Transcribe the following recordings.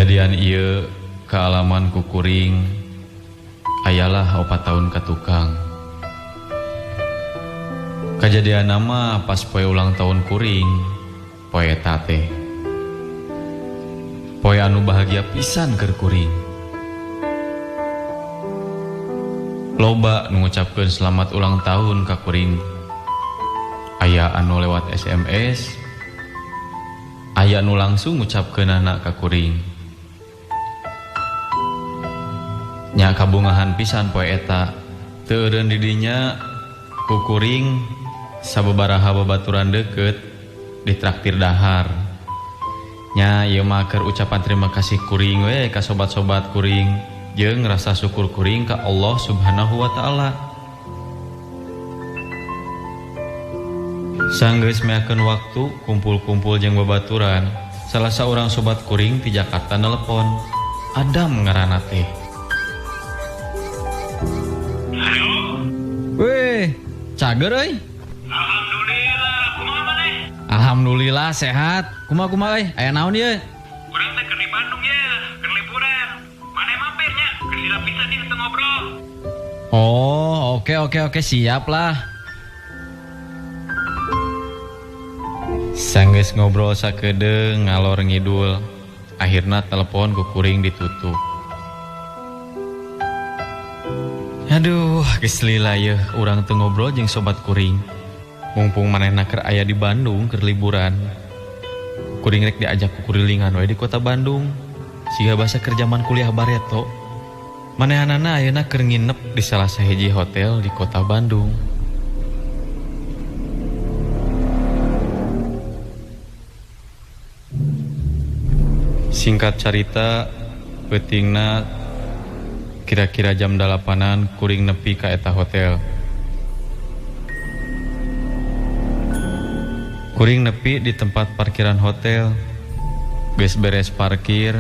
Kajadian ieu kaalaman ku kuring ayalah 4 tahun ka tukang. Kajadian nama pas poe ulang tahun kuring, poe eta teh. Poe anu bahagia pisan keur kuring. Loba nu ngucapkeun selamat ulang tahun ka kuring. Aya anu lewat SMS, aya nu langsung ngucapkeunana ka kuring. Nya kabungahan pisan poe eta. Teu eureun di dinya ku kuring sababaraha babaturan deukeut ditraktir dahar. Nya ieu mah keur ucapan terima kasih kuring we ka sobat-sobat kuring jeung rasa syukur kuring ka Allah Subhanahu wa taala. Sanggeus meakeun waktu kumpul-kumpul jeung babaturan, salah saurang sobat kuring ti Jakarta nelepon. Adam ngaranna teh. Halo. Weh, cager euy. Alhamdulillah, kumaha maneh? Alhamdulillah sehat. Kumaha-kumaha euy? Aya naon ieu? Urang teh keur di Bandung ye, keur liburan. Maneh mampir nya, keur lila pisan ieu teu ngobrol. Oh, oke, siap lah. Sanggeus ngobrol sakedeung ngalor ngidul, akhirna telepon ku kuring ditutup. Aduh, geus lila yeuh urang teu ngobrol jeung sobat kuring. Mumpung manehna keur aya di Bandung keur liburan. Kuring rek diajak ku kurilingan we di kota Bandung. Siga basa keur jaman kuliah bareto. Manehanana ayeuna keur nginep di salah sahiji hotel di kota Bandung. Singkat carita, peutingna kira-kira jam 8-an kuring nepi ka eta hotel. Kuring nepi di tempat parkiran hotel. Geus beres parkir,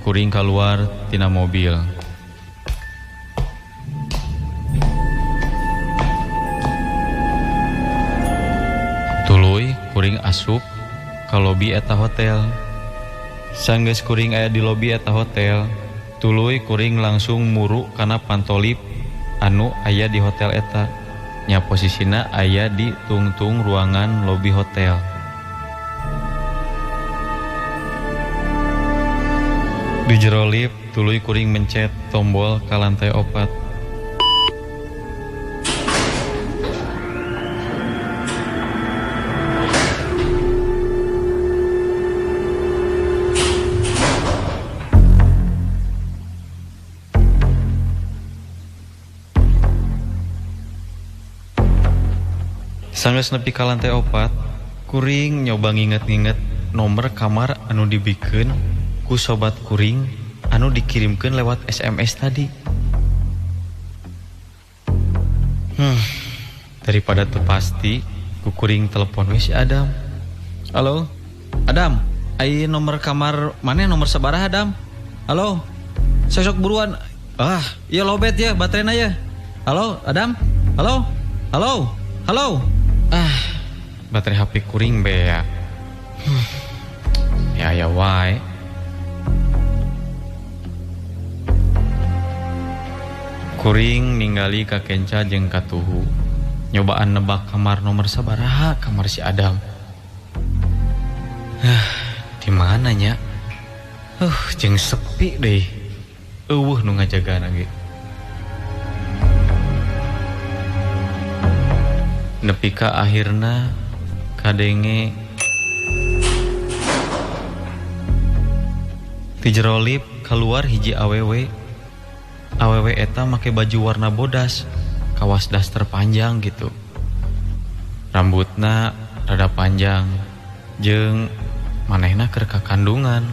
kuring keluar tina mobil. Tuluy kuring asup ka lobi eta hotel. Sanggeus kuring aya di lobi eta hotel, tuluy kuring langsung muru kana pantolip anu aya di hotel eta. Nya posisina aya di tungtung ruangan lobi hotel. Di jero lift tuluy kuring mencet tombol ka lantai 4. Sanggeus nepi ka lantai 4, kuring nyoba nginget-nginget nomor kamar anu dibikeun ku sobat kuring anu dikirimkeun lewat SMS tadi. Daripada teu pasti, ku kuring telepon we si Adam. Halo, Adam, ai nomor kamar maneh nomor sabaraha Adam? Halo, sosok buruan. Ah, iya lobet ya baterainya ya. Halo, Adam? Halo? Halo? Halo? Ah, baterai HP kuring bea. Ya ya wae. Kuring ningali ka kenca jeung katuhu. Nyobaan nebak kamar nomor sabaraha kamar si Adam. Di mana nya? Jeung sepi deh. Eueuh nu ngajagana ge. Nepi ka akhirna kadenge ti jero lift keluar hiji awewe. Awewe eta make baju warna bodas, kawas daster panjang gitu. Rambutna rada panjang jeung manehna keur kakandungan.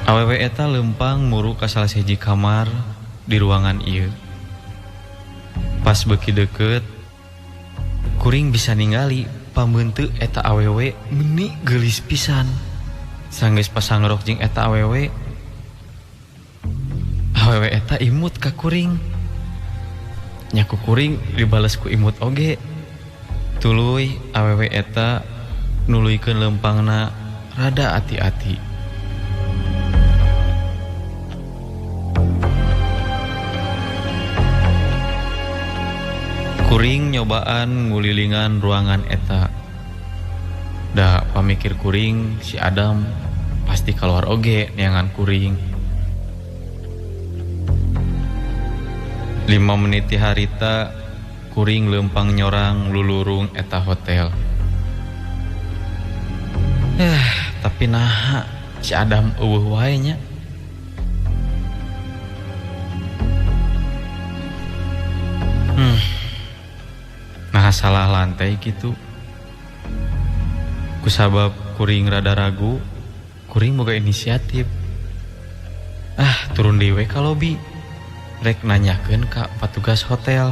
Awewe eta leumpang muru ka salah sahiji kamar di ruangan ieu. Pas beuki deukeut, kuring bisa ningali pambeunteut eta awewe meuni geulis pisan. Sanggeus pasangrok jeung eta awewe, awewe eta imut ka kuring. Nya ku kuring dibales ku imut oge. Tuluy awewe eta Nuluykeun leumpangna rada ati-ati. Kuring nyobaan ngulilingan ruangan eta. Da pamikir kuring si Adam pasti keluar oge neangan kuring. 5 menit ti harita kuring leumpang nyorang lulurung eta hotel. Tapi naha si Adam eueuh wae nya. Nah salah lantai gitu. Kusabab kuring rada ragu, kuring boga inisiatif. Turun dewe ka lobi. Rek nanyakeun ka patugas hotel.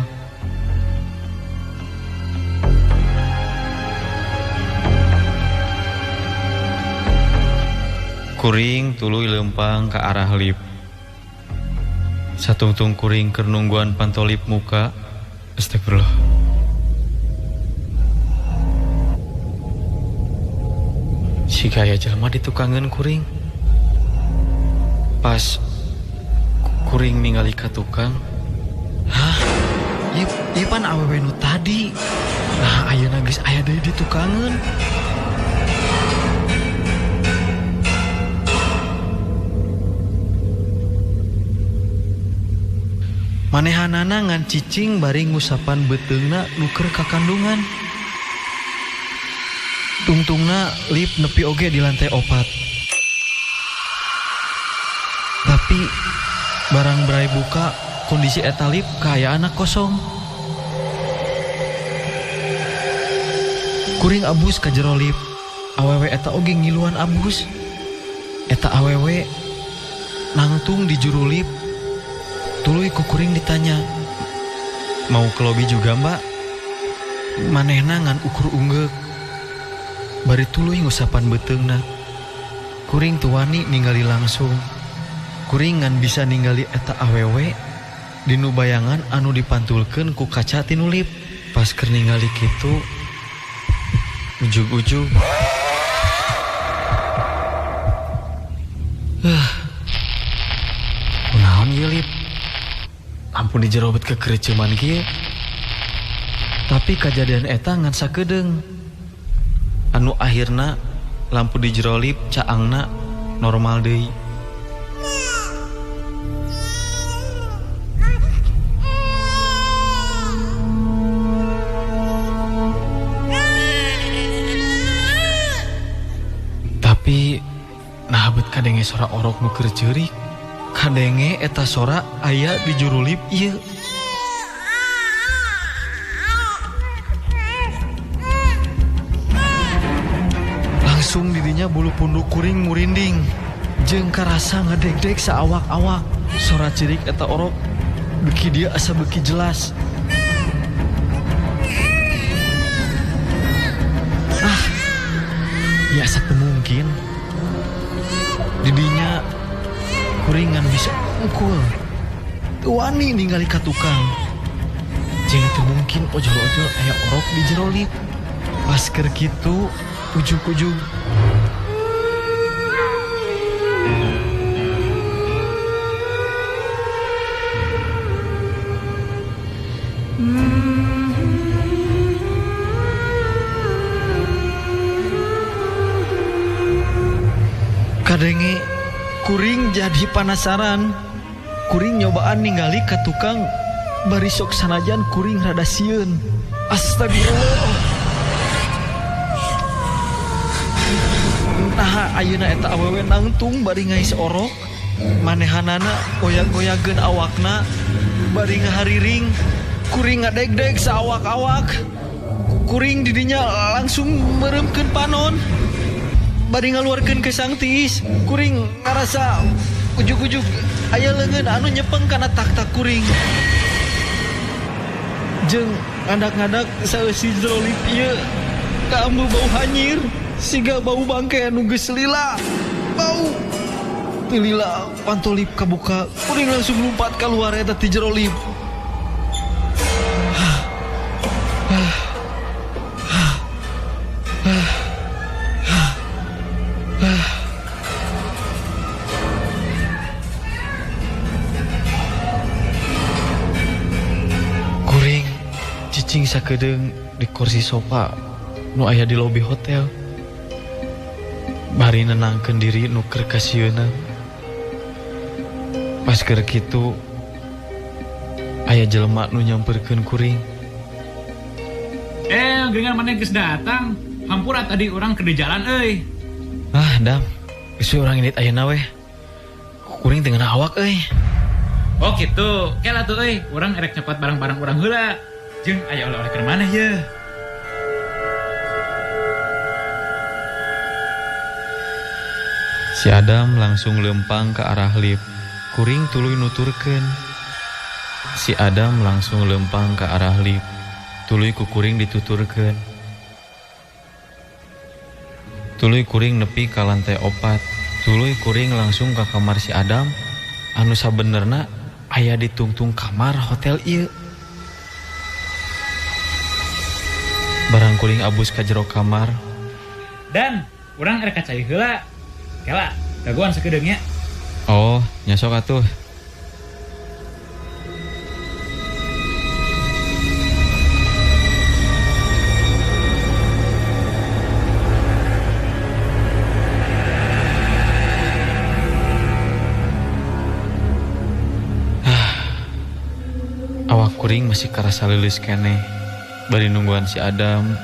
Kuring tuluy leumpang ka arah lift. Satungtung kuring keur nungguan panto lift muka. Astagfirullah. Si gaya jelema ditukangeun kuring. Pas kuring ningali ka tukang, hah? Ieu pan awewe nu tadi. Nah, ayeuna geus aya deui ditukangeun. Manehanana ngan cicing bari ngusapan beuteungna nu keur kakandungan. Tungtungna lift nepi oge di lantai 4. Tapi barang berai buka kondisi eta lift kaayaan kosong. Kuring abus ka jero lift. Awewe eta oge ngiluan abus. Eta awewe nangtung di juru lift. Tuluy ku kuring ditanya, "Mau ke lobi juga, Mbak?" Manehna ngan ukur unggeuk. Bari tuluy ngusapan beuteungna. Kuring teu wani ningali langsung. Kuring ngan bisa ningali eta awewe dinu bayangan anu dipantulkeun ku kaca tinu lift. Pas keur ningali kitu, ujug-ujug. Kunaon ieu lift? Ampun di jero bet kekereceman kieu. Tapi kajadian eta ngan sakedeung. Anu akhirna lampu di jero lift caangna normal deui. Tapi nah bet kadenge sora orok nu keur ceurik. Kadenge eta sora aya di juru lift ieu. Langsung didinya bulu punduk kuring murinding. Jeung karasa ngedegdeg saawak-awak. Sora cirik eta orok beki dia asa beki jelas. Ya asa teu mungkin. Didinya kuringan bisa ungkul. Teu wani ningali ka tukang. Jeung teu mungkin ojol-ojol aya orok di jero lift. Pas keur kitu ujug-ujug kadenge kuring jadi panasaran. Kuring nyobaan ningali ka tukang bari sok sanajan kuring rada sieun. Astagfirullah. Nah ayeuna eta awewe nangtung bari ngais orok. Manehanana goyang-goyageun awakna bari ngahariring. Kuring ngadegdeg saawak-awak. Kuring didinya langsung meremkeun panon. Bari ngaluarkeun kesang tiis. Kuring ngarasa ujug-ujug aya leungeun anu nyepeng kana tak-tak kuring. Jeung ngadak-ngadak saeusi jero lift ieu kaambu bau hanyir. Siga bau bangke anu geus lila. Bau teu lila panto lift kabuka. Kuring langsung lumpat kaluar eta ti jero lift. Cicing sakedeung di kursi sofa nu aya di lobi hotel. Bari nenangkeun diri nu keur kasieunan. Pas keur kitu aya jelema nu nyamperkeun kuring. Geuningan maneh geus datang. Hampura tadi urang keur di jalan euy. Ah, Dam. Geus we urang indit ayeuna weh. Kuring teu ngeunah awak euy. Oh gitu. Kela tuh euy, urang erek nyokot barang-barang urang heula. Jeung aya oleh-oleh keur maneh yeuh. Si Adam langsung lempang ke arah lift. Kuring tuluy nuturkeun. Si Adam langsung lempang ke arah lift. Tuluy ku kuring dituturkeun. Tuluy kuring nepi ka lantai 4. Tuluy kuring langsung ka kamar si Adam anu sabenerna aya di tungtung kamar hotel ieu. Barang kuring abus ka jero kamar. Dan urang erek ka cai heula. Kela, dagoan sakedeung nya. Oh, nya sok atuh. Awak kuring masih karasa leuleus keneh. Bari nungguan si Adam,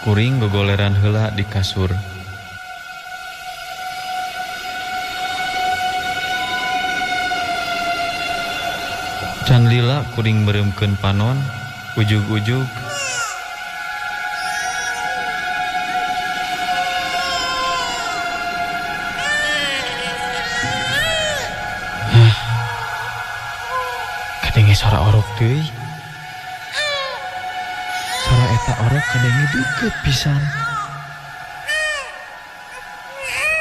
kuring gogoleran heula di kasur. Can lila kuring mereumkeun panon, ujug-ujug. Hah. Kadenge sora orok deui. Sora eta orok kadenge deukeut pisan.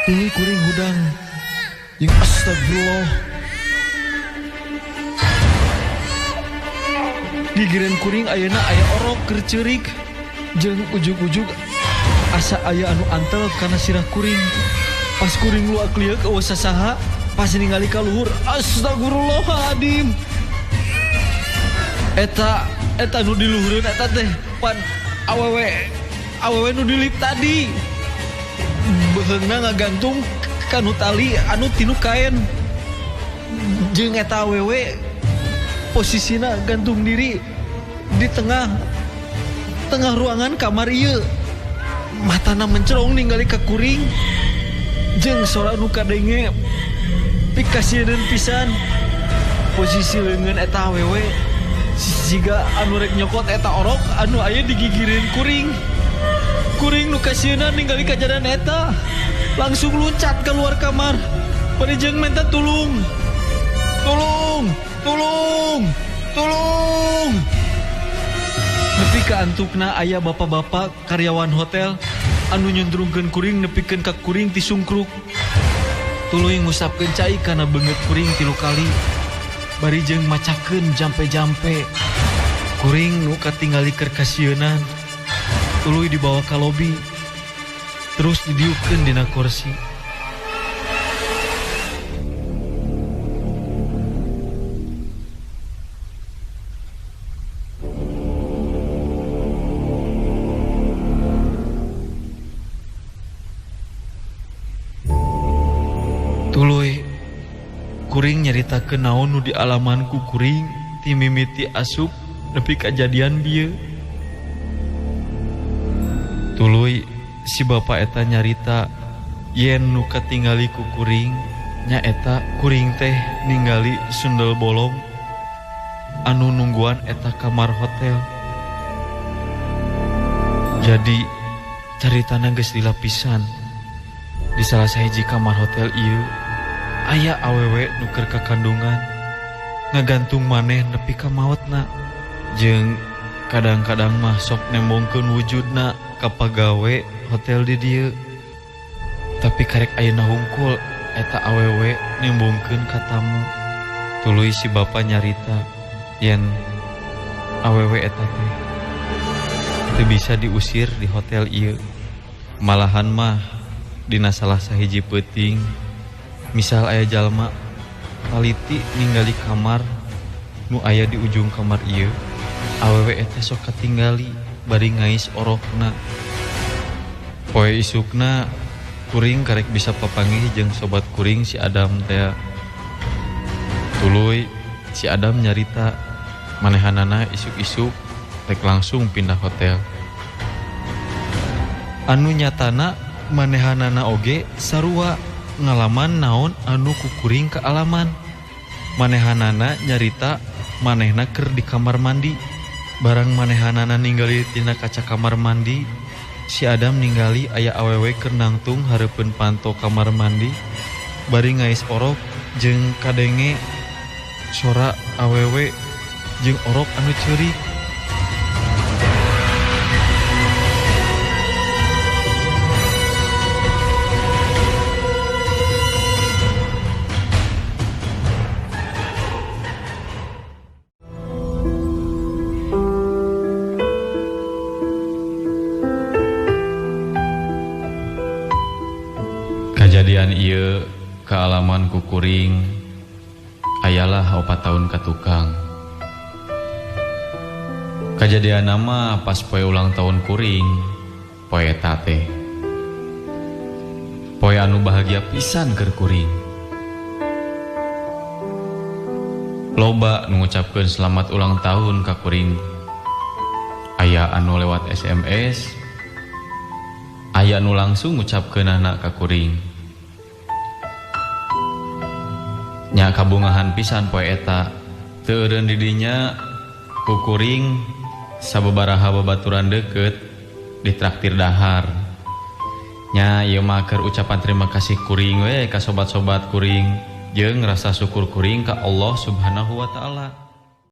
Tuluy kuring hudang. Jeung astagfirullah. Gigireun kuring ayeuna aya orok keur ceurik. Jeung ujug-ujug asa aya anu antel kana sirah kuring. Pas kuring luak lieuk eueuh sasaha, pas ningali ka luhur, astagfirullahaladzim. Eta nu di luhureun eta teh pan awewe nu di lift tadi. Beuheungna ngagantung kanu tali anu tinu kaen. Jeung eta awewe posisina gantung diri di tengah ruangan kamar ieu. Matana mencerong ningali ka kuring. Jeung sora nu kadenge pikasieun pisan. Posisi leungeun eta awewe siga anu rek nyokot eta orok anu aya digigireun kuring. Kuring nu kasieuna ningali kajadian eta langsung loncat keluar kamar. Bari jeung minta tulung. Tulung, tulung, tulung. Nepi ka antukna aya bapak-bapak karyawan hotel anu nyundrungkeun kuring nepikeun ka kuring ti sungkruk. Tuluy ngusapkeun cai kana beungeut kuring 3 kali. Bari jeung macakeun jampe-jampe. Kuring nu katingali keur kasieunan. Tuluy dibawa ka lobi. Terus didiukeun dina kursi. Tuluy kuring nyaritakeun naon nu dialaman ku kuring ti mimiti asup nepi kajadian bieu. Tuluy si bapa eta nyarita yen nu katingali ku kuring nyaeta kuring teh ningali sundel bolong anu nungguan eta kamar hotel. Jadi caritana geus dilapisan. Di salah sahiji kamar hotel ieu aya awewe nu keur kakandungan ngagantung maneh nepi ka maotna. Jeung kadang-kadang mah sok nembongkeun wujudna ka pagawe hotel di dieu. Tapi karek ayeuna hungkul eta awewe nembongkeun ka tamu. Tuluy si bapa nyarita yen awewe eta teh teu bisa diusir di hotel ieu. Malahan mah dina salah sahiji peuting misal aya jalma taliti ningali kamar nu aya di ujung kamar ieu, Awewe eta sok katinggali bari ngais orokna. Poe isukna kuring karek bisa papanggih jeung sobat kuring si Adam teh. Tuluy si Adam nyarita manehanana isuk-isuk rek langsung pindah hotel. Anu nyatana manehanana oge sarua ngalaman naon anu kukuring kaalaman. Manehanana nyarita manehna keur di kamar mandi. Barang manehanana ninggali tina kaca kamar mandi, si Adam ningali aya awewe keur nangtung hareupeun panto kamar mandi bari ngais orok jeung kadenge sora awewe jeung orok anu ceurik. Kajadian ieu kaalaman kukuring ayalah 4 tahun ka tukang. Kajadian nama pas poe ulang tahun kuring, poe eta teh. Poe anu bahagia pisan keur kuring. Loba nu ngucapkeun selamat ulang tahun ka kuring. Aya anu lewat SMS, aya nu langsung ngucapkeunana ka kuring. Nya kabungahan pisan poe eta. Teu eureun di dinya ku kuring sababaraha babaturan deukeut ditraktir dahar. Nya ieu mah keur ucapan terima kasih kuring we ka sobat-sobat kuring jeung rasa syukur kuring ka Allah Subhanahu wa taala.